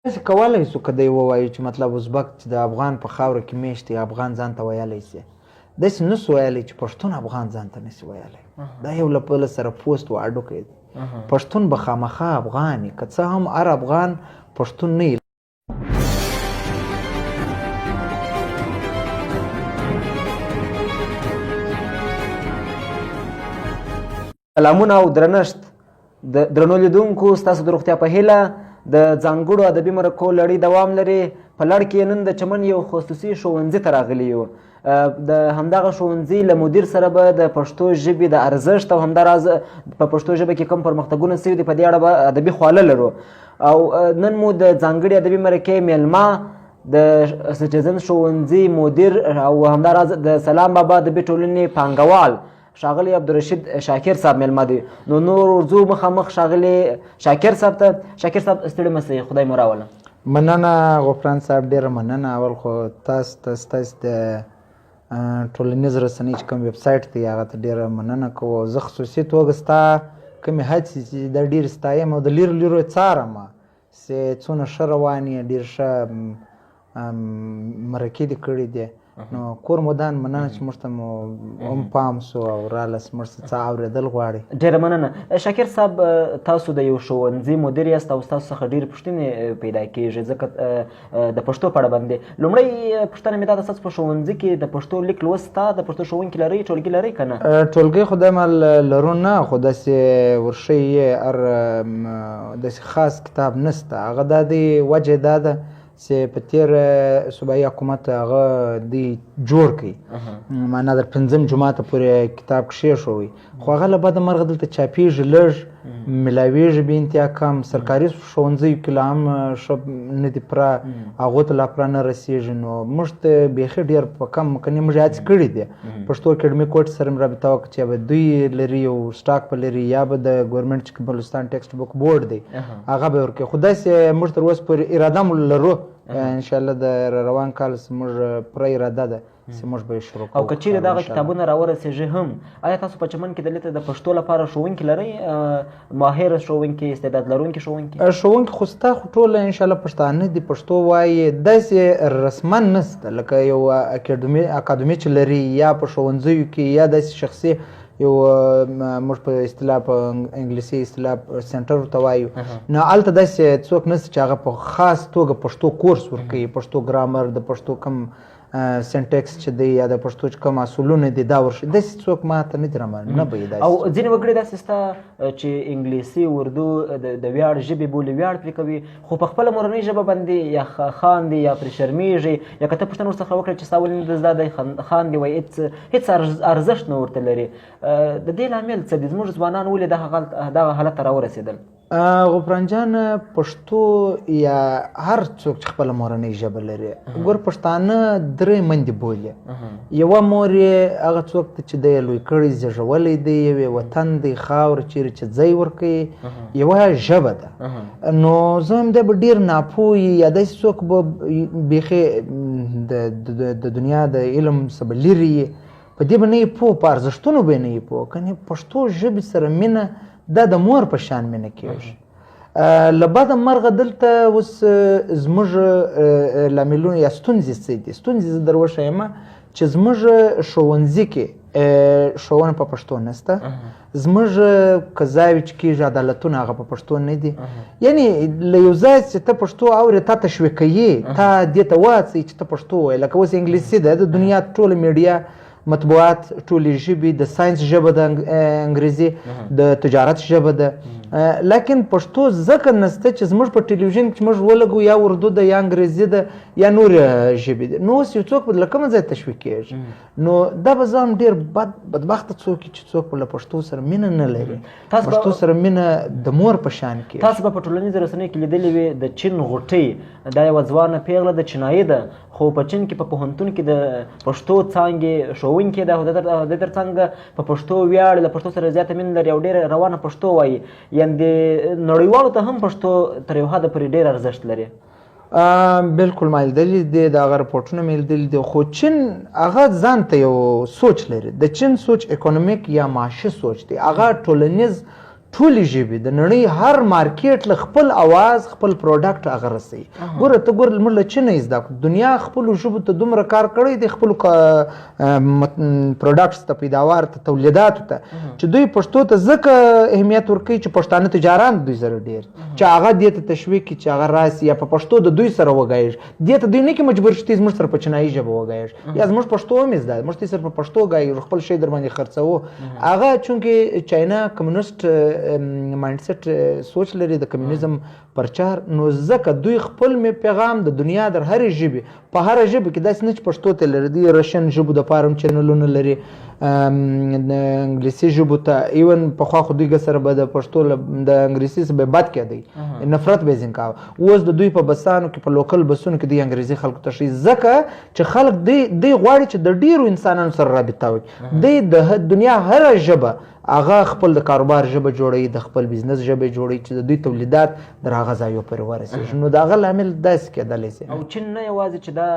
داسې کولی سو که دی ووایو چې مطلب ازبک چې د افغان په خاوره کې میشت دی افغان ځان ته ویلی سي، داسې نه سو ویلی چې پښتون افغان ځان ته نسي ویلی. دا یو له بله سره پوست و هډوکی دی. پښتون به خامخا افغان وي، که څه هم هر افغان پښتون نه وي. سلامونه او درنښت د درنو لیدونکو، ستاسو د روغتیا په هیله د ځانګړو ادبي مرکو لړۍ دوام لري. په لړ کې نن د چمن یو خصوصي ښوونځي ته راغلي یو. د همدغه ښوونځي له مدیر سره به د پښتو ژبې د ارزښت او همداراز په پښتو ژبه کې کوم پرمختګونه سوي دي په دې اړه به ادبي خواله لرو. او نن مو د ځانګړي ادبي مرکې میلمه د سټیزن ښوونځي مدیر او همداراز د سلام بابا ادبي ټولنې پانګوال ښاغلی عبدالرشید شاکر صاحب میلمه دی. نو نور ورځو مخامخ ښاغلی شاکر صاحب ته. شاکر صاحب ستړي مه سئ، خدای مو راوله. مننه غفران صاحب، ډېره مننه. اول خو تاسو ته ستاسو د ټولنیز رسنۍ چې کوم ویب سایټ دی هغه ته ډېره مننه کوو. زه خصوصي توګه ستا کومې هڅې چې دا ډېرې ستایم او د لیرو لیرو یې څارم چې څونه ښه روان یې، ډېر ښه مرکې دې کړې دي. نو کور مو دان، مننه چې موږ ته مو هم پام سو او رالس موږ څه اورېدل غواړي. ډېره مننه شاکر صاحب. تاسو د یو ښوونځي مدیر یاست او ستاسو څخه ډېرې پوښتنې پیدا کیږي، ځکه د پښتو په اړه باندې لومړۍ پوښتنه مې دا ده، ستاسو په ښوونځي کې د پښتو لیک لوست سته؟ د پښتو ښوونکي لرئ؟ ټولګي لرئ که نه؟ ټولګي خو دا مهال لرو نه، خو داسې ورښیي یې هر داسې خاص کتاب نشته. هغه دا دی، وجه دا ده چې په تیر صوبایي حکومت هغه دی جوړ کړي، معنا در پنځم جماعت پورې کتاب کښېښوي، خو هغه له بده مرغه دلته چاپیږي لږ، ملاویږي بې انتها کم. سرکاري ښوونځیو کې لا هم ښه نه دي پوره، هغو ته لا پوره نه رسېږي. نو موږ ته بیخي ډېر په کم کنې موږ هڅې کړې دي. پښتو اکاډمي کوټ سره مې رابطه وکړه چې به دوی لري یو سټاک به لري یا به د ګورنمنټ چې بلوچستان ټیکسټ بوک بورډ دی هغه به ورکوي. خو داسې موږ تر اوسه پورې اراده مو لرو، انشاءالله د روان کال موږ پوره اراده ده چې موږ به یې شروع کوو. او که چیرې دغه کتابونه راورسېږي هم، آیا تاسو په چمن کې دلته د پښتو لپاره ښوونکي لرئ؟ ماهر ښوونکي، استعداد لرونکي ښوونکي؟ ښوونکي خو سته، خو ټول انشاءالله پښتانه دي، پښتو وایي. داسې رسما نشته لکه یو اکاډمي چې لري یا په ښوونځیو کې یا داسې شخصي یو موږ په اصطلاح په انګلیسي اصطلاح سنټر ورته وایو، نو هلته داسې څوک نشته چې هغه په خاص توګه پښتو کورس ورکوي، پښتو ګرامر، د پښتو کوم سنټکس چې دی یا د پښتو چې کوم اصولونه دي دا ورشي، داسې څوک ما ته نه دي رامعلوم، نه به یې داسې. او ځینې وګړي داسې سته چې انګلیسي اردو د ویاړ ژبې بولي، ویاړ پرې کوي، خو په خپله مورنۍ ژبه باندې یا خاندي یا پرې شرمېږي، یا که ته پوښتنه ورڅخه وکړې چې ستا ولې نه ده زده دی خاندي، وایي هېڅ ارزښت نه ورته لري. د دې لامل څه دی؟ زموږ ځوانان ولې دغه حالت ته راورسېدل؟ غفران جان، پښتو یا هر څوک چې خپله مورنۍ ژبه لري، ګور پښتانه درې مندې بولي. یوه مور یې هغه څوک ته چې دی یې لوی کړی زېږولی دی، یو یې وطن دی، خاوره چیرې چې ځای ورکوي، یوه ژبه ده. نو زه هم دی به ډېر ناپوه وي یا داسې څوک به بیخي د دنیا د علم څخه به لرې وي، په دې به نه یې پوه، په ارزښتونو به نه یې پوه. کنې پښتو ژبې سره مینه دا د مور په شان مینه کېږي. له بده مرغه دلته اوس زموږ لاملونه یا ستونزې څه دي؟ ستونزې زه در وښیم چې زموږ ښوونځي کې ښوونه په پښتو نشته، زموږ قضاوې چې کېږي عدالتونه هغه په پښتو نه دي. یعنی له یو ځای چې ته پښتو اورې تا تشویقوي، تا دې ته وهڅوي چې ته پښتو ووایې. لکه اوس انګلیسي ده، د دنیا ټوله میډیا مطبوعات ټولې ژبې، د ساينس ژبه ده انګریزي، د تجارت ژبه ده، لیکن پښتو ځکه نشته چې زموږ په ټلویزیون کې موږ ولګو یا اردو ده یا انګریزي ده یا نور ژبې دي. نو اوس یو څوک له کومه ځایه تشویق کېږي؟ نو دا به زه هم ډېر بدبخته څوک چې څوک له پښتو سره مینه نه لري. پښتو سره مینه د مور په شان کېږي. تاسو به په ټولنیزو رسنیو کې لیدلې وي د چین غوټۍ، دا یوه ځوانه پیغله ده، چینایي ده، خو په چین کې په پوهنتون کې د پښتو څانګې ښوونکې ده، خو د دې تر څنګ په پښتو ویاړي، له پښتو سره زیاته مینه لري او ډېره روانه پښتو وایي. یعنې نړیوالو ته هم پښتو تر یو حده پورې ډېر ارزښت لري. بالکل ما لیدلي دي، د هغه رپورټونه مې لیدلي دي. خو چین هغه ځان ته یو سوچ لري، د چین سوچ اکونومیک یا معاشي سوچ دی، هغه ټولنیز ټولې ژبې د نړۍ هر مارکیټ له خپل اواز، خپل پروډکټ هغه رسوي. ګوره ته ګوره، موږ له چینه یې زده کړو. دنیا خپلو ژبو ته دومره کار کړی دی، خپلو پروډکټس ته، پیداوار ته، تولیداتو ته، چې دوی پښتو ته ځکه اهمیت ورکوي چې پښتانه تجاران دوی سره ډېر، چې هغه دې ته تشویق کړي چې هغه راسي یا په پښتو د دوی سره وګایږي. دې ته دوی نه کې مجبور چې زموږ سره په چینایي ژبه وګایږي یا زموږ پښتو هم زده، موږ سره په پښتو ګایږو، خپل شی در باندې خرڅوو. هغه چونکې چاینا کمونست مایندسیټ سوچ لري، د کمیونیزم پرچار، نو ځکه دوی خپل می پیغام د دنیا در هرې ژبې، په هره ژبه کې، داسې نه چې پښتو ته لري، دوی رشین ژبو دپاره هم چینلونه لري، انګلیسي ژبو ته ایون. پخوا خو دوی سره به د پښتو د انګلیسي سره به بد کېدی، نفرت به یې ځینې کاوه. اوس د دوی په بسانو کې، په لوکل بسونو کې دوی انګریزي خلکو ته ښیي، ځکه چې خلک دوی غواړي چې د ډېرو انسانانو سره رابطه وکړي. دوی د دنیا هره ژبه هغه خپل د کاروبار ژبه جوړوي، د خپل بزنس ژبه جوړوي، چې د دوی تولیدات در هغه ځایو پورې ورسېږي. نو د هغه لامل داسې کېدلی شي. او چین نه یوازې چې دا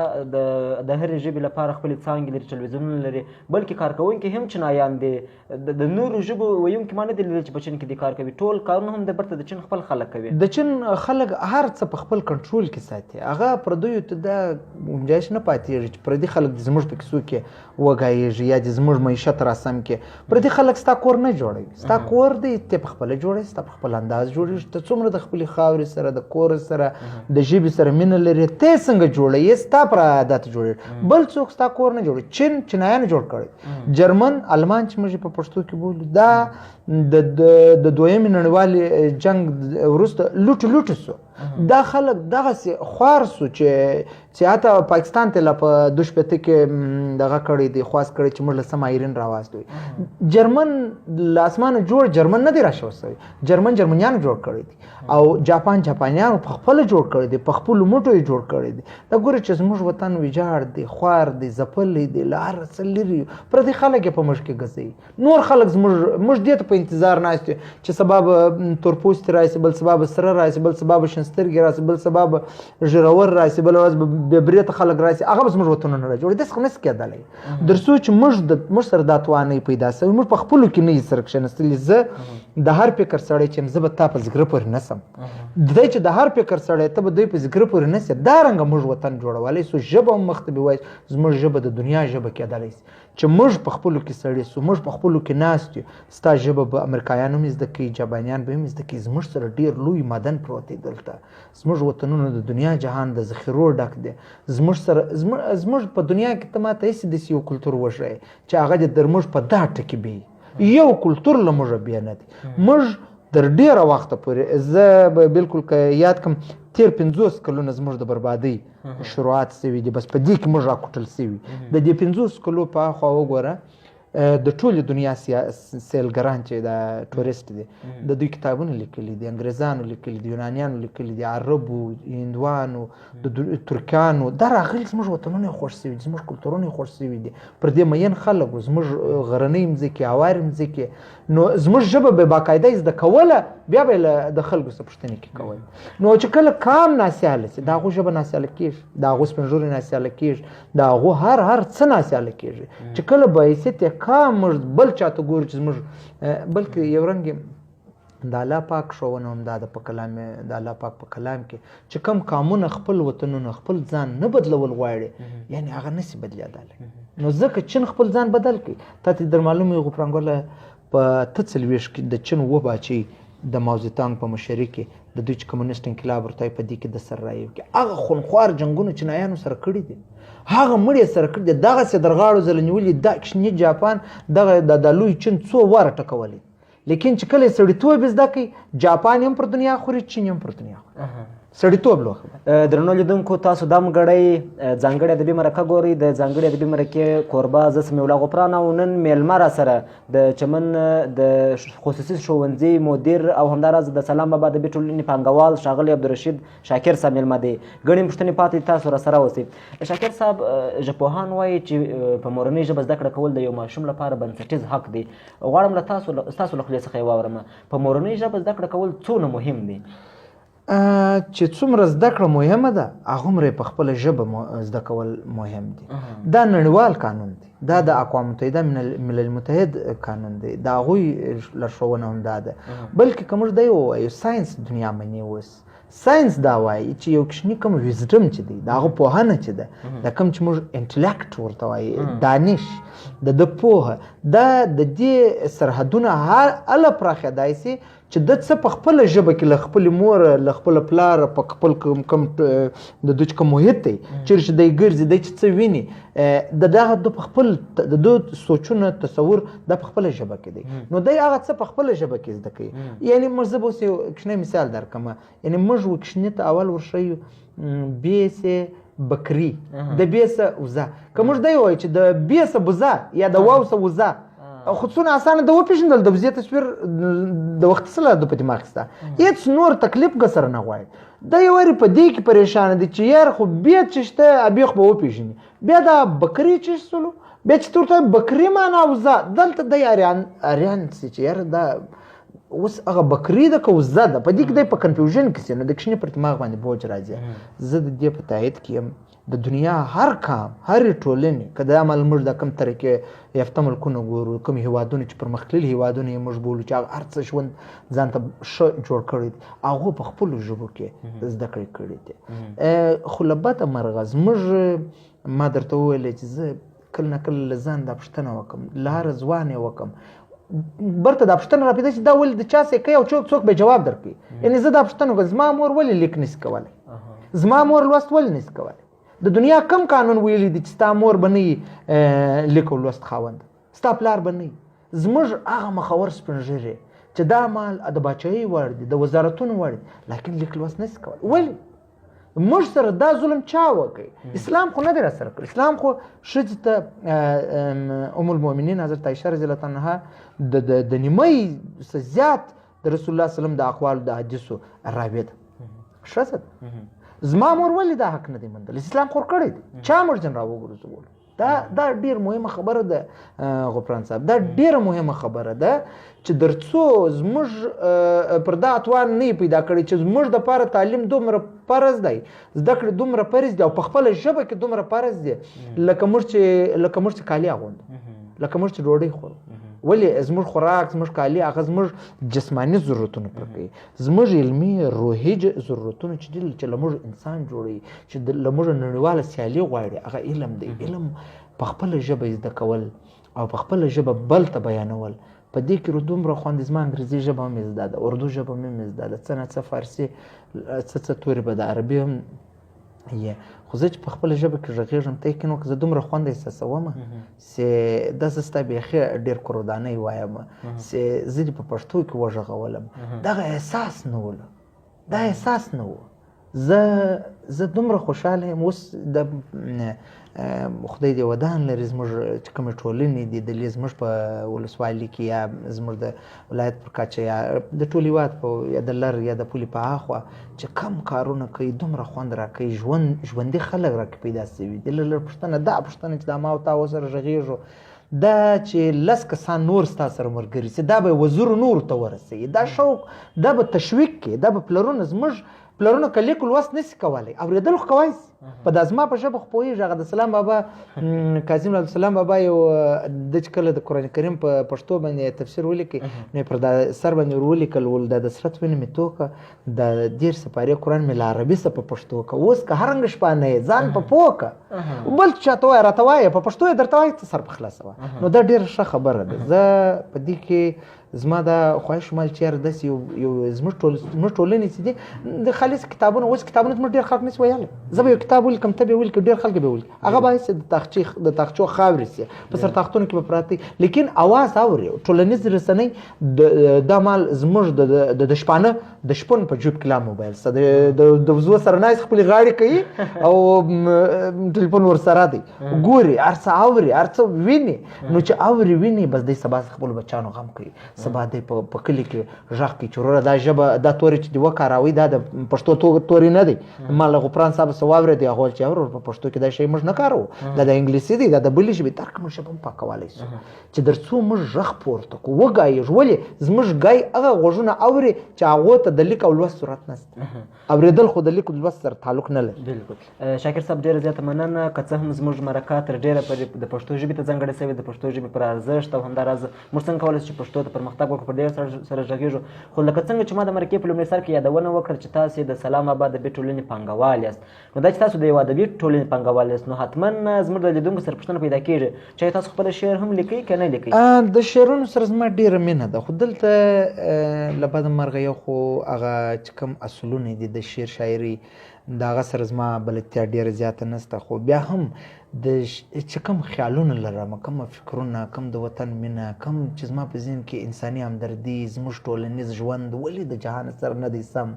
د هرې ژبې لپاره خپلې څانګې لري، ټلویزیونونه لري، بلکې کارکوونکي هم چینایان دي. د نورو ژبو ویونکي ما نه دي لیدلي چې په چین کې دي کار کوي. ټول کارونه هم د برته د چین خپل خلک کوي. د چین خلک هر څه په خپل کنټرول کې ساتي. هغه پردیو ته دا ګنجایش نه پاتېږي چې پردي خلک دې زموږ په کیسو کې وګایږي یا دې زموږ معیشت راسم کړي. پردي خلک ستا کور نه جوړوي، ستا کور دی ته په خپله جوړوي، ستا په خپل انداز جوړېږي. ته څومره د خپلې خاورې سره، د کور سره، د ژبې سره مینه لرې، ته یې څنګه جوړوي، ستا پر عادت جوړېږي. بل څوک ستا کور نه جوړوي. چین چینایانو جوړ کړی، جرمن، المان چې موږ په پښتو کې بولو، دا د دویمې نړیوالې جنګ وروسته لوټ لوټ سو. دا خلک دغسې خوار سو چې حتی پاکستان ته لا په 62 کې دغه کړی دی، خواست کړی چې موږ له څه ماهرین راواستوي. جرمن له اسمانه جوړ جرمن نه دی راشوی سوی، جرمن جرمنیانو جوړ کړی دی، او جاپان جاپانیانو په خپله جوړ کړی دی، په خپلو مټو یې جوړ کړی دی. دا ګوره چې زموږ وطن ویجاړ دی، خوار دی، ځپلی دی، له هر څه لرې یو، پردي خلک یې په موږ کې ګرځوي. نور خلک موږ دې ته په انتظار ناست یو چې سبا به تورپوستي راشي، بل سبا به سره راشي، بل سبا به شین سترګې راشي، بل سبا به ږیرور راشي، بله ورځ به بې برېته خلک راشي، هغه به زموږ وطنونه را جوړوي. داسې خو نه شي کېدلی. تر څو چې موږ سره دا توانایي پیدا سوي، موږ په خپلو کې نه یو سره کښېنستلي. زه د هر فکر سړی چې یم، زه به تا په ځګره پورې نه سم. دی چې د هر فکر سړی، ته به دوی په ځګره پورې نه سې. دا رنګه موږ وطن جوړولی سو، ژبه هم مخته بیوای، زموږ ژبه د دنیا ژبه کېدلی سي چې موږ په خپلو کې سړي سو، موږ په خپلو کې ناست یو. ستا ژبه به امریکایان هم زده کوي، جاپانیان به هم زده کوي. زموږ سره ډېر لوی معدن پروت دی دلته، زموږ وطنونه د دنیا جهان د ذخیرو ډک دی. زموږ سره زموږ په دنیا کې ته ماته هېڅ داسې یو کلتور وښیې چې هغه دې در موږ په دا ټکي بي، یو کلتور له موږه بیا نه دی. موږ تر ډېره وخته پورې، زه به بالکل که یاد کړم، تېر 50 کلونه زموږ د بربادۍ شروعات سوي دي، بس په دې کې موږ راکوټل سوي. د دې 50 کلو په اخوا وګوره، د ټولې دنیا سیلګران چې دا ټوریست دي، د دوی کتابونه لیکلي دي، انګریزانو لیکلي دي، یونانیانو لیکلي دي، عربو، هندوانو، د ترکانو، دا راغلي زموږ وطنونه یې خوښ سوي دي، زموږ کلتورونه یې خوښ سوي دي، پر دې میین خلک وو، زموږ غرنۍ مځکې، هوارې مځکې. نو زموږ ژبه به باقاعده یې زده کوله، بیا به یې د خلکو څخه پوښتنې کې کوله. نو چې کله کام ناسیاله سي، د هغو ژبه ناسیاله کېږي، د هغو سپین ږیري ناسیاله کېږي، د هغو هر څه ناسیاله کېږي. چې کله به حیثیت یې کام موږ بل چاته ګورو چې زموږ، بلکې یو رنګ د الله پاک ښوونه هم دا ده په کلام، د الله پاک په کلام کې چې کم کامونه خپل وطنونه خپل ځان نه بدلول غواړي، یعنی هغه نه سي بدلېدلی. نو ځکه چین خپل ځان بدل کړي. تا ته در معلوم وي غوپرانګوله په 48 کې د چین و باچی د ماوزیتانګ په مشري کې د دوی چې کمونیست انقلاب ورته په دې کې د سر رایو کې هغه خونخوار جنګونه چینایانو سره کړي دي، هغه مړي سره کړي دي، دغسې درغاړو ځله نیولي، دا کوچني جاپان دغه د لوی چین څو واره ټکولی، لیکن چې کله یې سړیتوب یې زده کړي، جاپان یې هم پر دنیا خوري، چین یې هم پر دنیا خوري. سړیتوب لوښه ده. درنو لیدونکو، تاسو دم ګړی ځانګړې ادبي مرکه ګورئ. د ځانګړې ادبي مرکې کوربه زه سمیع الله غفران او نن میلمه را سره د چمن د خصوصي ښوونځي مدیر او همداراز د سلام بابا ادبي ټولنې پانګوال ښاغلی عبدالرشید شاکر صاحب میلمه دی. ګڼې پوښتنې پاتې دي، تاسو را سره اوسئ. شاکر صاحب، ژبپوهان وایي چې په مورنۍ ژبه زده کړه کول د یو ماشوم لپاره بنسټیز حق دی. غواړم له تاسو له خولې څخه یې واورم، په مورنۍ ژبه زده کړه کول څونه مهم دی؟ چې څومره زده کړه مهمه ده، هغومره په خپله ژبه زده کول مهم دي. دا نړیوال قانون دی، دا د اقوام متحده ملل متحد قانون دی، د هغوی لارښوونه هم دا ده. بلکې که موږ دی ووایو، ساینس دنیا مني. اوس ساینس دا وایي چې یو کوچني کوم wisdom چې دی، د هغه پوهنه چې ده، د کوم چې موږ intellect ورته وایي، دانش، د ده پوهه، دا د دې سرحدونه هر هله پراخېدای سي چې د څه په خپله ژبه کې له خپلې مور، له خپل پلار، په خپل کوم کوم د دوی چې کوم محیط دی، چېرې چې دی ګرځي، دی چې څه ویني، د دغه د په خپل د ده سوچونه، تصور دا په خپله ژبه کې دی، نو دی هغه څه په خپله ژبه کې زده کوي. یعنې موږ، زه به اوس یو کوچنی مثال درکړم. یعنې موږ و کوچني ته اول ورښیو بې سه بکري، د بې سه وزه. که موږ دی وایو چې د بې سه بوزه یا د واو سه وزه، خو څونه اسانه ده وپېژندل. د وزې تصویر د وخت څه د په دماغ کې سته، هېڅ نور تکلیف که سره نه غواړي. دی ورې په دې کې پریشانه دی چې یار خو بیا چې شته، بیا خو به وپېژني، بیا دا بکري چې سولو، بیا چې ته ورته بکري معنا وزه، دلته دی اریان اریان سي چې یاره دا اوس هغه بکري ده که وزه ده، په دې کې دی په confusion کې سي. نو د کوچني پر دماغ باندې بوج راځي. زه د دې په تایید کې یم، د دنیا هر قام، هرې ټولنې، که دا مال موږ د کوم ترقي یافته ملکونه ګورو، کوم هیوادونه چې پرمختللي هیوادونه یې موږ بولو، چې هغه هر څه ژوند ځان ته ښه جوړ کړی دی، هغو په خپلو ژبو کې زده کړې کړې دي. خو له بده مرغه زموږ، ما درته وویل چې زه کله نه کله له ځان دا پوښتنه وکم، له هر ځوان یې وکم، برته دا پوښتنه را پیدا چې دا ولې د چا څه کوي او څوک به جواب درکړي. یعنې زه دا پوښتنه وکړم، زما مور ولې لیک نشي کولی؟ زما مور لوست ولې نشي کولی؟ د دنیا کم قانون ویلي دي چې ستا مور به نه وي لیک او لوست خاوند، ستا پلار به نه وي؟ زموږ هغه مخور سپین ږیري چې دا مال د باچایۍ وړ دي، د وزارتونو وړ دي، لیکن لیک لوست نشي کولی. ولې موږ سره دا ظلم چا وکړي؟ اسلام خو نه دی را سره کړی. اسلام خو ښځې ته، ام المؤمنین حضرت عایشه رضی الله عنها د نیمۍ څه زیات د رسول الله صلی الله علیه وسلم د اقوالو د حدیثو راوی ده، ښځه ده. زما مور ولې دا حق نه دی موندلی؟ اسلام خو کړی دی، چا موږ ځین راوګرځولو؟ دا ډیر مهمه خبره ده غفران صاحب، دا ډیره مهمه خبره ده چې درڅو زموږ پر دا اتوان نه پیدا کړی چې زموږ دپاره تعلیم دومره فرض دی، زده کړې دومره فرض دی، او په خپله ژبه کې دومره فرض دی، لکه موږ چې کالي اغوندو، لکه موږ چې ډوډۍ خورو. ولې زموږ خوراک، زموږ کالي هغه زموږ جسماني ضرورتونه پوره کوي، زموږ علمي روحي ضرورتونه چې دي، چې له موږ انسان جوړوي، چې له موږ نړیواله سیالي غواړي، هغه علم دی. علم په خپله ژبه زده کول او په خپله ژبه بل ته بیانول، په دې کې دومره خوند. زما انګریزي ژبه هم زده ده، اردو ژبه هم زده ده، څه نه څه فارسي، څه څه تورې به د عربي هم یې، خو زه چې په خپله ژبه کې غږېږم، ته یقین وکړه زه دومره خوند احساسوم چې دا زه ستا بیخي ډېر کورودانی وایم چې زه دې په پښتو کې وغږولم. دغه احساس نه و، دا احساس نه و. زه دومره خوشحاله یم اوس. د خدای دې ودان لري زموږ چې کومې ټولنې دي، د لې زموږ په ولسوالي کې یا زموږ د ولایت پر کچه یا د ټول هېواد په یا د لر یا د پولې په اخوا چې کم کارونه کوي، دومره خوند راکوي، ژوندي خلک راکې پیدا سوي دي. لږ پوښتنه، دا پوښتنه چې دا ما او تا ورسره غږېږو، دا چې لس کسان نور ستا سره ملګري سي، دا به وزرو نورو ته ورسوي، دا شوق، دا به تشویق کړي، دا به پلرونه، زموږ پلرونه که لیک لوست نسي کولی، اورېدل خو کوی سي. په دا زما په ژبه خو پوهېږي. هغه د سلام بابا، کاظم عبدالسلام بابا یو د چې کله د قرآن کریم په پښتو باندې تفسیر ولیکي، نو یې پر دا سر باندې ور ولیکل، ول دا د سرت وینې مې توکه، د 30 سپارې قرآن مې له عربي څخه په پښتو که، اوس که هر رنګ شپانه یې ځان په پوه که، بل چاته وایه، راته وایه په پښتو یې درته وایي، ته سر په خلاصوه. نو دا ډېره ښه خبره ده. زه په دې کې زما دا خواهش مال چې یاره داسې یو زموږ ټولنې چې دي د خالص کتابونه، اوس کتابونه زموږ ډېر خلک نشي ویلی. زه به یو کتاب ولیکم، ته به یې ولیکې، ډېر خلک به ولیکي، هغه به هسې د تاخچو خاورې سي، په سرتاختونو کې به پراته وي، لیکن اواز اوري. ټولنیز رسنۍ دا مال زموږ د شپانه د شپون په جیب کې لا موبایل سته، د وزو سره ناست خپلې غاړې کوي او ټلیفون ورسره دی، ګوري، هر څه اوري، هر څه ویني. نو چې اوري ویني، بس دی سبا خپلو بچیانو غم کوي، سبا دی په کلي کې غږ کوي چې وروره دا ژبه، دا تورې چې دې وکاروئ، دا د پښتو تورې نه دی، ما له غفران صاحب څخه واورېدل. واورېدی، هغه ویل چې ورور په پښتو کې دا شی موږ نه کاروو، دا د انګلیسي دی، دا د بلې ژبې درک موږ ژبه هم پاکولی سو چې در څو موږ ږغ پورته کړو، وګایږو. ولې زموږ ګای هغه غوږونه اوري چې هغو ته د لیک او لوست صورت نشته، اورېدل خو د لیک او لوست سره تعلق نه لري. بالکل. شاکر صاحب ډېره زیاته مننه. که څه هم زموږ مرکه تر ډېره پورې د پښتو ژبې ته ځانګړې شوې، د پښتو ژبې پر ارزښت او همداراز موږ څنګه کولی شو چې پښتو ته پرمختګ وکړو، پر دې سره غږېږو، خو لکه څنګه چې ما د مرکې په لومړي سر کې یادونه وکړه چې تاسې د سلام آباد ادبي ټولنې پانګوال یاست، نو دا چې تاسو د یو ادبي ټولنې پانګوال یاست، نو حتما زموږ د لیدونکو سره پوښتنه پیدا کېږي چې آیا تاسو خپله شعر هم لیکئ که نه لیکئ؟ د شعرونو سره زما ډېره مینه ده، خو دلته له بده مرغه یو خو هغه چې کوم اصولونه دي د شعر شاعري د هغه سره زما بلدتیا ډېره زیاته نشته، خو بیا هم د چې کوم خیالونه لرم، کوم فکرونه، کوم د وطن مینه، کوم چې زما په ذهن کې انساني همدردي، زموږ ټولنیز ژوند ولې د جهان سره نه دی سم،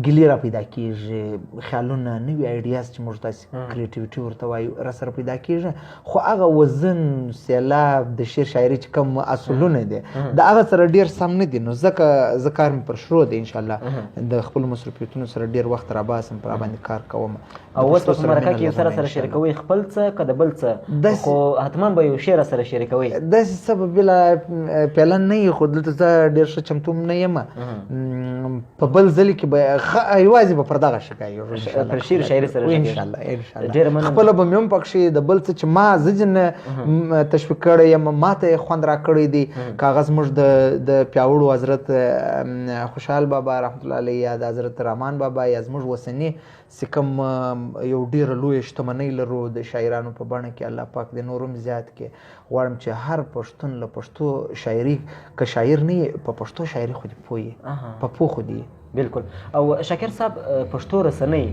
ګیلې را پیدا کېږي، خیالونه، نوي ideas چې موږ داسې creativity ورته وایو را سره پیدا کېږي، خو هغه وزن، سیلاب، د شعر شاعري چې کوم اصولونه دي د هغه سره ډېر سم نه دي، نو ځکه زه کار مې پر شروع دی، انشاءالله د خپلو مصروفیتونو سره ډېر وخت راباسم، پر باندې کار کوم. او اوس په مرکه کې یو سره سره شریکوئ خپل څه که د بل څه، خو حتما به یو شعر سره شریکوئ. داسې څه به بله فعلا نه وي، خو دلته زه ډېر ښه چمتو نه یم، په بل ځل کې به یوازې به پر دغه شکایږو پر شعر شاعري سره انشاءالله. انشاءالله خپله به مې هم پکښې د بل څه چې ما زه ځینې تشویق کړی یم، ما ته یې خوند راکړی دی، که هغه زموږ د پیاوړو حضرت خوشحال بابا رحمت الله علیه یا د حضرت رحمان بابا یا زموږ اوسني چې کوم یو ډېره لویه شتمنۍ لرو د شاعرانو په بڼه کې، الله پاک دې نور هم زیات کړي. غواړم چې هر پښتون له پښتو شاعري، که شاعر نه یې په پښتو شاعري خو دې پوه یې، په پوه خو دې. بالکل. او شاکر صاحب، پښتو رسنۍ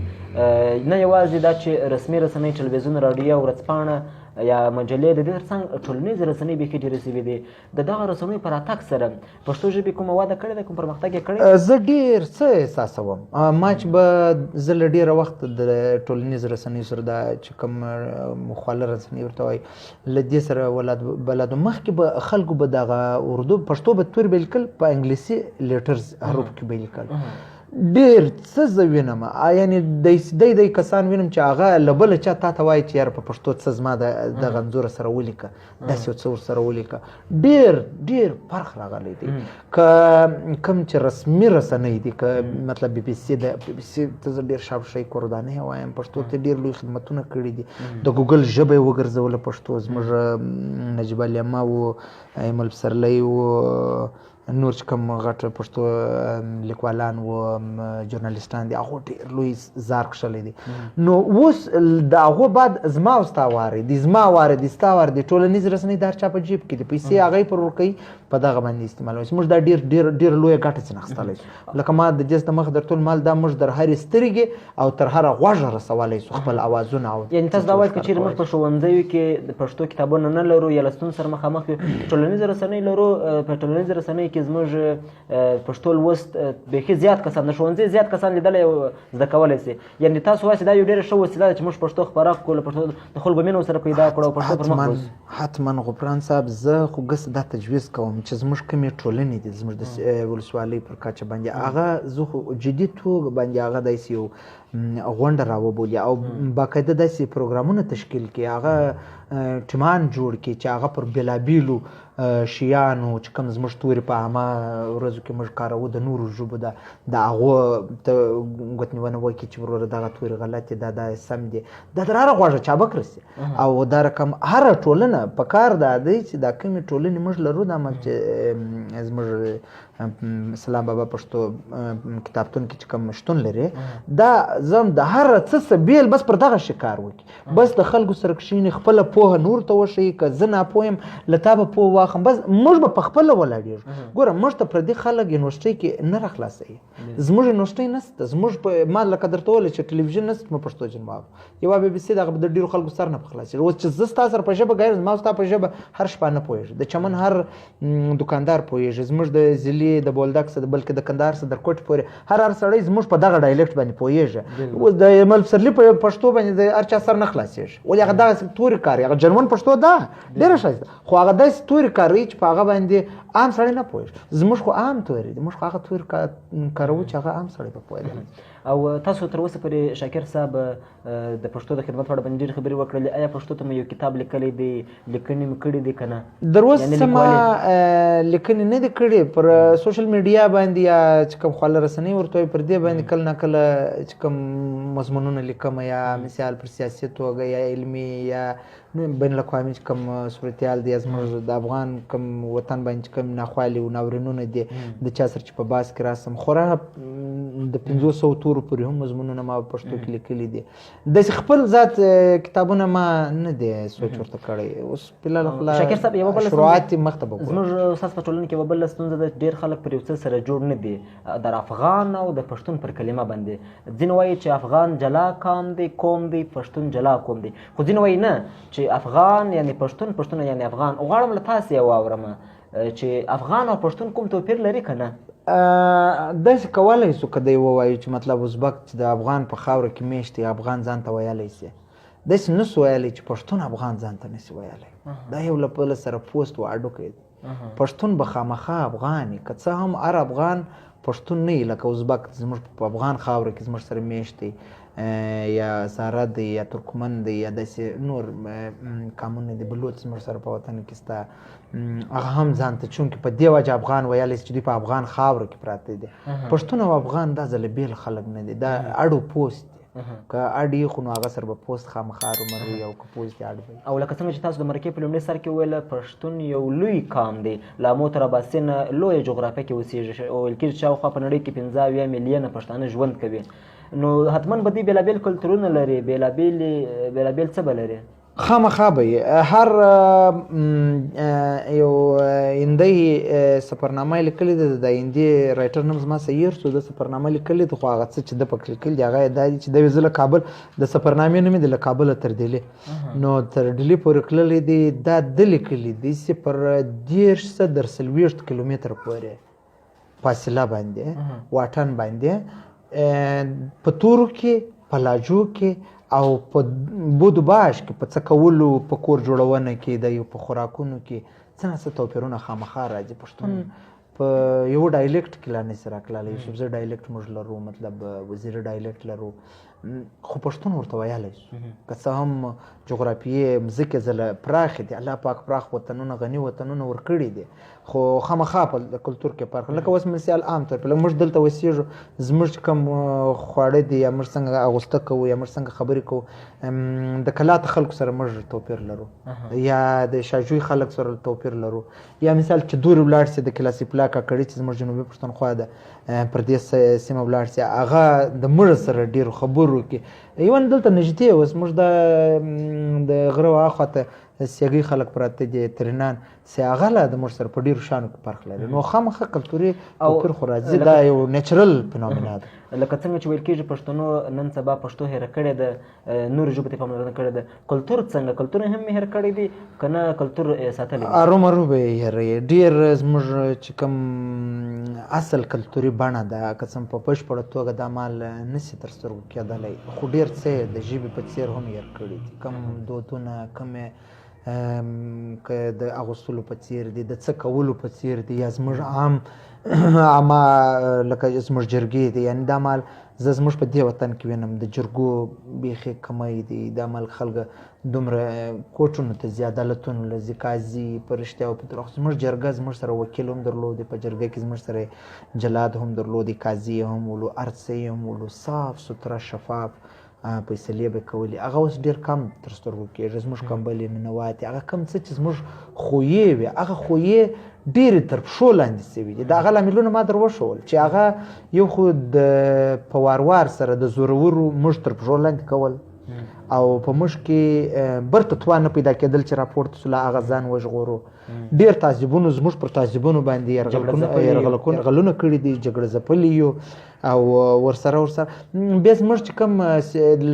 نه یوازې دا چې رسمي رسنۍ، ټلویزیون، راډیو، ورځپاڼه یا مجلې، د دې ترڅنګ ټولنیزې رسنۍ بیخي ډېرې شوې دي. د دغه رسنیو په راتګ سره پښتو ژبې کومه وده کړې ده، کوم پرمختګ یې کړی؟ زه ډېر څه احساسوم. ما چې به زه له ډېره وخته د ټولنیزو رسنیو سره دا چې کوم خواله رسنۍ ورته وایي له دې سره بلد وم. مخکې به خلکو به دغه اردو پښتو به توري به لیکل په انګلیسي letters حروف کې به لیکل. ډېر څه زه وینم، یعنې دی کسان وینم چې هغه له بله چا تا ته وایي چې یاره په پښتو څه زما دغه انځور سره ولیکه، داسې یو څه ورسره ولیکه. ډېر ډېر فرق راغلی دی. که کوم چې رسمي رسنۍ دي، که مطلب بي بي سي ده، بي بي سي ته زه ډېر شاب شی کوردانه وایم، پښتو ته ډېر لوی خدمتونه کړي دي. د ګوګل ژبه یې وګرځوله پښتو. زموږ نجیب الیما و، ایمل پسرلی و، نور چې کوم غټ پښتو لیکوالان و، ژورنالیستان دي، هغو ډېر لوی زار کښلی دی. نو اوس د هغو بعد زما او ستا واری دی، زما واری دی، ستا واری دی. ټولنیزې رسنۍ د هر چا په جیب کې دي، پیسې هغه یې پر ورکوي، په دغه باندې استعمالوي. موږ دا ډېر ډېر ډېر لویه ګټه ځنې اخیستلی شو. لکه ما د دې د مخ در ټول مال دا موږ در هرې سترګې او تر هره غوږه رسولی شو خپل اوازونه. او یعنې تاسو دا وایئ که چېرې موږ په ښوونځیو کې د پښتو کتابونه نه لرو یا له ستونزو سره مخامخ یو، ټولنیزې رسنۍ لرو، په ټولنیزې رسنۍ کې زموږ پښتو لوست بیخي زیات کسان د ښوونځي زیات کسان لیدلی او زده کولی شي. یعنې تاسو وایئ دا یو ډېره ښه وسیله ده چې موږ پښتو خپره کړو، له پښتو د خلکو مینه ورسره پیدا کړو او پښتو پر مخ بوځو. حتما غفران صاحب، زه خو ګس دا تجویز کوم چې زموږ کومې ټولنې دي زموږ د ولسوالۍ پر کچه باندې، هغه زه خو جدي توګه باندې هغه داسې یو غونډه راوبولي او باقاعده داسې پروګرامونه تشکیل کړي، هغه ټیمان جوړ کړي چې هغه پر بېلابېلو شیانو چې کوم زموږ توري په عامه ورځو کې موږ کاروو د نورو ژبو ده، د هغو ته ګوتنیونه وکړي چې وروره دغه توري غلط دي، دا سم دي، دا تر هره غوږه چابک رسي. او دا رقم هره ټولنه په کار دا دی چې دا کومې ټولنې موږ لرو، دا چې زموږ سلام بابا پښتو کتابتون کې چې کوم شتون لري، دا زم د هر څه بیل بس پر دغه شي کار وکړي، بس د خلکو سره کښېني، خپله پوهه نور ته وښیي. که زه ناپوه یم له تا به پوه واخلم، بس موږ به په خپله ولاړېږو. ګوره موږ ته پردي خلک یونیورسټۍ کې نه راخلاصوي، زموږ یونیورسټۍ نشته، زموږ په ما لکه درته وویل چې ټلویزیون نشته، موږ پښتو ژبه واورو، یوه بي بي سي دغه د ډېرو خلکو سر نه په خلاصېږي. اوس چې زه ستا سره په ژبه ګایم، زما ستا په ژبه هر شپه نه پوهېږي، د چمن هر دکاندار پوهېږي، زموږ د ضلعې د بولدک څخه بلکې د کندهار څخه در کوټې پورې هر هر سړی زموږ په دغه dialect باندې پوهېږي. اوس د ایمل پسرلي په پښتو باندې د هر چا سر نه خلاصېږي، ولې هغه دغسې توري کاروي، هغه genuine پښتو ده ډېره ښایسته، خو هغه داسې توري کاروي چې په هغه باندې عام سړی نه پوهېږي. زموږ خو عام توري دي، موږ خو هغه توري کاروو چې هغه عام سړی په پوهېږي. او تاسو تر اوسه پورې شاکر صاحب د پښتو د خدمت په اړه باندې ډېرې خبرې وکړلې، آیا پښتو ته مو یو کتاب لیکلی دی، لیکنې مو کړې دي که نه؟ در اوسه ما لیکنې نه دي کړې، پر سوشل میډیا باندې یا چې کوم خواله رسنۍ ورته وایي پر دې باندې کله ناکله چې کوم مضمونونه لیکم، یا مثال پر سیاسي توګه یا علمي یا بین الاقوامي چې کوم صورتحال دی، زموږ د افغان کوم وطن باندې چې کوم ناخوالې او ناورینونه دي د چا سره چې په باس کې راسم، خورا د 500 تورو پورې هم مضمونونه ما په پښتو کې لیکلي دي. داسې خپل ذات کتابونه ما نه دی سوچ ورته کړی. اوس فلحال خو لا شاکر صاحب یوه بله شروعات یې مخته به ګورم. زموږ ستاسو په ټولنه کې یوه بله ستونزه ده، ډېر خلک پر یو څه سره جوړ نه دي، د افغان او د پښتون پر کلمه باندې. ځینې وایي چې افغان جلا قام دی، قوم دی، پښتون جلا قوم دی، خو ځینې وایي نه چې افغان یعنی پښتون، پښتون یعنی افغان. غواړم له تاسې یې واورم چې افغان او پښتون کوم توپیر لري که نه؟ داسې کولی سو که دی ووایو چې مطلب ازبک چې د افغان په خاوره کې میشت دی افغان ځان ته ویلی سي، داسې نه سو ویلی چې پښتون افغان ځان ته نه سي ویلی. دا یو له بله سره پوست و هډوکی دی. پښتون به خامخا افغان وي، که څه هم هر افغان پښتون نه وي، لکه ازبک زموږ په افغان خاوره کې زموږ سره میشت دی، یا ساره دی یا ترکمن دی یا داسې نور قامونه دي، بلوڅ زموږ سره په وطن کې سته، هغه هم ځان ته چونکې په دې وجه افغان ویلی چې دوی په افغان خاوره کې پراته دي. پښتون او افغان دا ځله بېل خلک نه دي، دا اړو پوست دی. که اړ یې خو نو هغه سره به پوست خامخا رومرو وي او که پوست یې اړ به وي. او لکه څنګه چې تاسو د مرکې په لومړي سر کې وویل، پښتون یو لوی قام دی، له آمو تر اباسینه لویه جغرافیه کې اوسېږي، او ویل کېږي شاوخوا په نړۍ کې 75 میلیونه پښتانه ژوند کوي. نو حتما به دوی بېلابېل کلتورونه لري، بېلابېل څه به لري؟ خامخا به یې هر یو هندۍ سفرنامه یې لیکلې ده، د هندي writer نوم زما څه هېر سو، د سفرنامه لیکلې ده، خو هغه څه چې ده پکې لیکلي دي هغه یې دا دي چې دی زه له کابل، د سفرنامې نوم یې دی له کابله تر ډیلي، نو تر ډیلي پورې تللی دی. دا ده لیکلي دي چې پر 30 تر 40 کیلومتر پورې فاصله باندې واټن باندې په تورو کې، په لاجو کې او په بود باش کې، په څه کولو، په کور جوړونه کې، د یو په خوراکونو کې څه نا څه توپیرونه خامخا راځي. پښتون په یو dialect کې لا نشي راکللی، یوسفزي dialect موږ لرو، مطلب وزیري dialect لرو، خو پښتون ورته ویلی شو. که څه هم جغرافیې مځکې ځله پراخې دي، الله پاک پراخ وطنونه، غني وطنونه ورکړي دي، خو خامخا په کلتور کې فرق. لکه اوس مثال عام طور په موږ دلته اوسېږو، زموږ چې کوم خواړه دي یا موږ څنګه اغوسته کوو یا موږ څنګه خبرې کوو، د کلات خلکو سره موږ توپیر لرو، یا د شاجوی خلک سره توپیر لرو، یا مثال چې دورې ولاړ سي د کلاسي پلا کاکړي چې زموږ جنوبي پښتونخوا ده، پر دې سیمه ولاړ سي، هغه د موږ سره ډېرو خبرو کې ایون دلته نږدې اوس موږ د غره هاخوا ته سیګۍ خلک پراته دي، ترینان سي، هغه لا د موږ سره په ډېرو شیانو کې فرق لري. نو خامخا کلتوري توپیر خو راځي، دا یو natural phenomena ده. لکه څنګه چې ویل کېږي پښتنو نن سبا پښتو هېره کړې ده، نورو ژبو ته پاملرنه کړې ده، کلتور څنګه، کلتور هم هېر کړی دی که نه کلتور یې ساتلی دی؟ هرومرو به یې هېروي. ډېر زموږ چې کوم اصل کلتوري بڼه ده، که څه په بشپړه توګه دا مال نه سي تر سترګو کېدلی، خو ډېر څه یې د ژبې په څېر هم هېر کړي دي. کوم دودونه، کومې که د اغوستلو په څېر دي، د څه کولو په څېر دي، یا زموږ عام عامه لکه زموږ جرګې دي، یعنې دا مال زه زموږ په دې وطن کې وینم د جرګو بیخي کمی دی. دا مال خلک دومره کوټونو ته ځي، عدالتونو له ځي، قاضي په رښتیا او په دروغ. زموږ جرګه زموږ سره وکیل هم درلود، په جرګه کې زموږ سره جلاد هم درلود، قاضي هم ولو، هر څه یې هم ولو، صاف سوتره شفاف فیصلې به کولې. هغه اوس ډېر کم تر سترګو کېږي. زموږ کمبلې ننواتې، هغه کم څه چې زموږ خویې وې، هغه خویې ډېرې تر پښو لاندې سوي دي. د هغه لاملونه ما در وښول چې هغه یو خو د په واروار سره د زورورو موږ تر پښو لاندې کول، او په موږ کې برته توان نه پیدا کېدل چې راپورته سو، له هغه ځان وژغورو. ډېر تعذیبونو زموږ پر تعذیبونو باندې یرغلونه کړي دي، جګړه ځپلي یو، او ورسره بیا زموږ چې کوم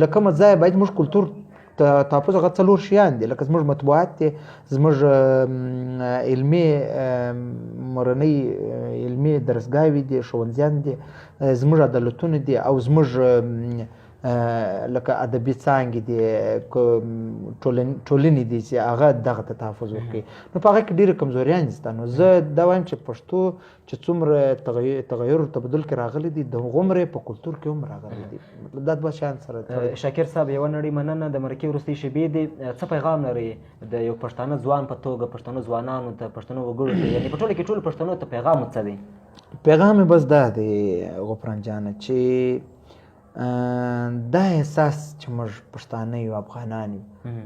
له کومه ځایه باید موږ کلتور تحفظ، هغه څلور شیان دي، لکه زموږ مطبوعات دي، زموږ علمي مورنۍ علمي درسګاوې دي، ښوونځیان دي، زموږ عدالتونه دي، او زموږ لکه ادبي څانګې دي، ټولنې دي چې هغه دغه ته تحفظ ورکوي، نو په هغه کې ډېرې کمزوریانې شته. نو زه دا وایم چې پښتو چې څومره تغیر او تبدل کې راغلي دي، دغومره په کلتور کې هم راغلي دي. مطلب دا دوه شیان سره. شاکر صاحب، یوه نړۍ مننه. د مرکې وروستۍ شېبې دي، څه پیغام لرئ د یو پښتانه ځوان په توګه پښتنو ځوانانو ته، پښتنو وګړو ته، یعنې په ټوله کې ټولو پښتنو ته پیغام مو څه دی؟ پیغام مې بس دا دی غفران جانه، چې دا احساس چې موږ پښتانه یو، افغانان یو،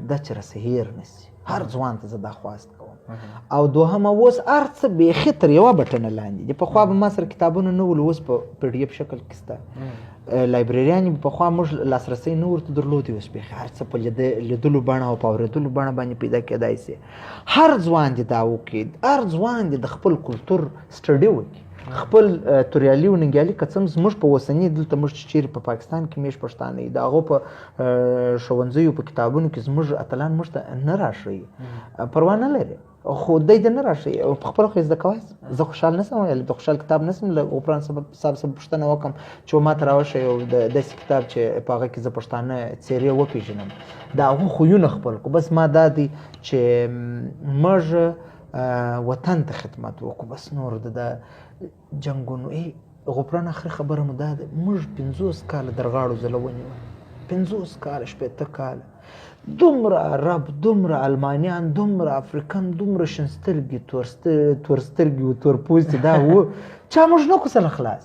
دا چې راسه هېر نه سي. هر ځوان ته زه دا خواست کوم. او دوهمه، اوس هر څه بیخي تر یوه بټنه لاندې دي. پخوا به ما سره کتابونه نه ول، اوس په پي ډي اف شکل کې شته. لایبرریانې به پخوا موږ لاسرسی نه ورته درلودې، اوس بیخي هر څه په لیدلو بڼه او په اورېدلو بڼه باندې پیدا کېدای سي. هر ځوان دې دا وکړي، هر ځوان دې د خپل کلتور سټډي وکړي، خپل توریالي او ننګیالي. که څه هم زموږ په اوسني دلته موږ چې چیرې په پاکستان کې میشت پښتانه یو، د هغو په ښوونځیو په کتابونو کې زموږ اتلان موږ ته نه راښيي، پروا نه لري، خو دی دې نه راښيي، او په خپله خو یې زده کوی سم. زه خوشحال نه سم ویلی، د خوشحال کتاب نه سم له غفران صاحب څخه پوښتنه وکړم چې ما ته راوښیي او د داسې کتاب چې په هغه کې زه پښتانه څېرې وپېژنم، د هغو خویونه خپل کړو. بس ما دا دی چې موږ وطن ته خدمت وکړو، بس نور د جنګونو. غفران، اخري خبره مو دا ده، موږ 50 کاله درغاړو ځله ونیول، 50 کاله، 60 کاله، دومره عرب، دومره المانیان، دومره افریقن، دومره شین سترګي، تور سترګي او تور پوستي دا و چا موږ نه کړو سره خلاص.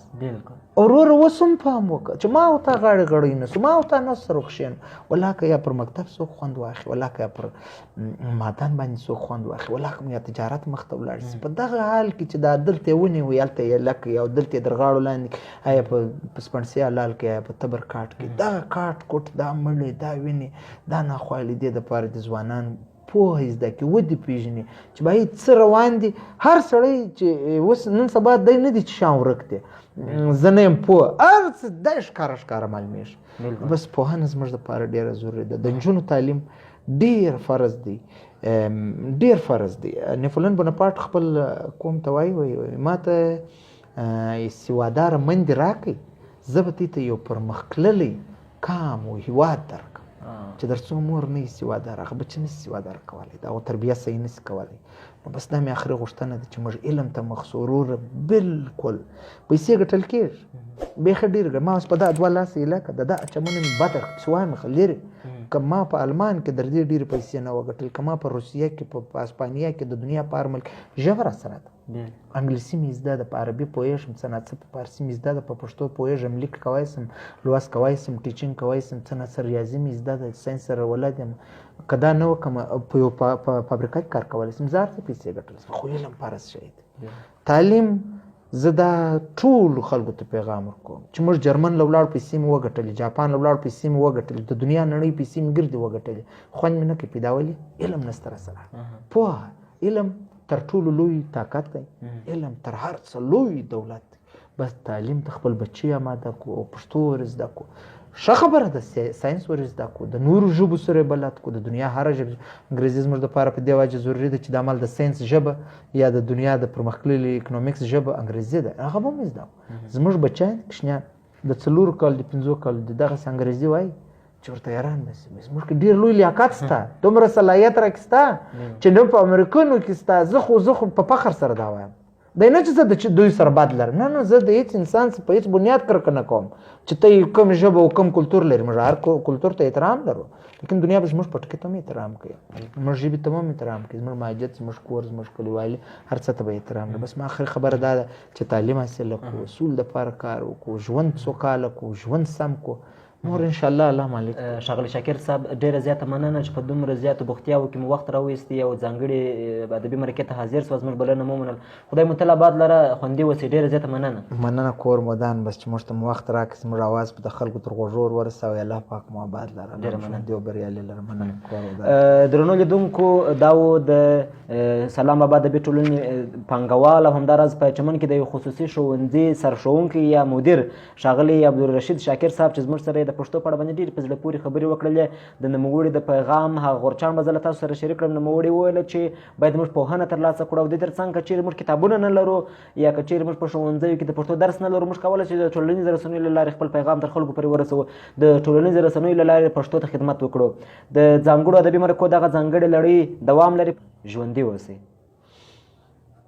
وروره اوس هم پام وکړه چې ما او تا غاړې غړۍ نه سو، ما او تا نه سره کښېنو، ولاکه یا پر مکتب څوک خوند واخلي، ولاکه یا پر معدن باندې څوک خوند واخلي، ولاکه یا تجارت مخته ولاړ سي. په دغه حال کې چې دا دلته یې ونیوي، هلته یې لکه او دلته یې در غاړو لاندې، آیا په سپڼسي حلال کې، آیا په تبر کاټ کې، دغه کاټ کوټ، دا مړی، دا وینې، دا ناخوالې دې دپاره د ځوانان پوهه زده کړي، ودې پېژني چې باید څه روان دي. هر سړی چې اوس نن سبا دی نه دی چې شان ورک دی، زه نه یم پوه، هر څه دی ښکاره ښکاره معلومېږي. بس پوهنه زموږ دپاره ډېره ضروري ده. د نجونو تعلیم ډېر فرض دی، ډېر فرض دی. نیپولن بوناپارت خپل قوم ته وایي، وایي ما ته سواداره مندې راکړئ، زه به دې ته یو پرمختللی کام او هیواد درکړم. چې در څو مور نه یې سوادار، هغه بچی نه شي سوادار کولی، د هغو تربیه صحیح نه شي کولی. نو بس دا مې اخري غوښتنه ده چې موږ علم ته مخ سو. وروره بالکل پیسې ګټل کېږي، بیخي ډېر ګټل. ما اوس په دا دوه لاسه ایله که د دا چمنه مې بده کړه، پسې وایم ښه لرې، که ما په آلمان کې در دې ډېرې پیسې نه وګټل، که ما په روسیه کې، په اسپانیا کې، د دنیا په هر ملک ژبه راسره ده، انګلیسي مې زده ده، په عربي پوهېږم څه ناڅه، په فارسي مې زده ده، په پښتو پوهېږم، لیک کوای سم، لوست کوای سم، teaching کوای سم، څه ناڅه ریاضي مې زده ده، ساینس سره ولد یم. که دا نه وکړم په یو فابریکه کې کار کولی سم، زه هر څه پیسې ګټلی سم، خو علم فرض شی دی. تعلیم زه دا ټولو خلکو ته پیغام ورکوم چې موږ جرمن له ولاړ پیسې مې وګټلې، جاپان له ولاړ پیسې مې وګټلې، د دنیا نړۍ پیسې مې ګردې وګټلې، خوند مې نه کوي پیدا. ولې؟ علم نشته راسره. پوهه، علم تر ټولو لوی طاقت دی، علم تر هر څه لوی دولت دی. بس تعلیم ته خپل بچي آماده کړو او پښتو ور زده کړو. ښه خبره ده، ساینس ور زده کړو، د نورو ژبو سره یې بلد کړو، د دنیا هره ژبه. انګریزي زموږ دپاره په دې وجه ضروري ده چې دا مال د ساینس ژبه یا د دنیا د پرمختللي economics ژبه انګریزي ده، هغه به هم زده کړو. زموږ بچیان کوچنیان د 4 کال، د 5 کال د دغسې انګریزي وایي چې ورته حیران به شي. زموږ کې ډېر لوی لیاقت شته، دومره صلاحیت راکې شته چې نه په امریکانو کې شته. زه خو په فخر سره دا وایم، دی نه چې زه د دوی سره بد لرم، نه نه، زه د هیڅ انسان څخه په هیڅ بنیاد کرکه نه کوم چې ته یې کوم ژبه او کوم کلتور لري. موږ هر کلتور ته احترام لرو، لیکن دنیا به زموږ پټکي ته هم احترام کوي، زموږ ژبې ته هم احترام کوي، زموږ مهاجر، زموږ کور، زموږ کلیوالي، هر څه ته به احترام لري. بس ما اخري خبره دا ده چې تعلیم حاصل کړو، اصول دپاره کار وکړو، ژوند سوکاله کړو، ژوند سم کړو، نور ان شاء الله الله مالک. ښاغلی شاکر صاحب، ډېره زیاته مننه چې په دومره زیاتو بوختیاوو کې مو وخت راوایستی او ځانګړې ادبي مرکې ته حاضر سواست، زموږ بلنه مو ومنل. خدای مو تل اباد لره، خوندي اوسئ. ډېره زیاته مننه. مننه، کور مو ودان. بس چې موږ ته مو وخت راکړي، زموږ اواز به د خلکو تر غوږو ور ورسوي. الله پاک مو اباد لره، ډېره مننه. ژوندي او بریالي لره. مننه، کور ودان. درنو لیدونکو، دا و د سلام بابا ادبي ټولنې پانګوال او همداراز په چمن کې د یو خصوصي ښوونځي سرښوونکی یا مدیر ښاغلی عبدالرشید شاکر صاحب چې زموږ سره یې د د پښتو په اړه باندې ډېرې په زړه پورې خبرې وکړلې. د نوموړي د پیغام هغه غورچاڼ به زه له تاسو سره شریک کړم. نوموړي وویل چې باید موږ پوهنه ترلاسه کړو او د دې ترڅنګ که چیرې موږ کتابونه نه لرو یا که چیرې موږ په ښوونځیو کې د پښتو درس نه لرو، موږ کولی شو د ټولنیزو رسنیو له لارې خپل پیغام تر خلکو پورې ورسوو، د ټولنیزو رسنیو له لارې پښتو ته خدمت وکړو. د ځانګړو ادبي مرکو دغه ځانګړې لړۍ دوام لري. ژوندي اوسئ.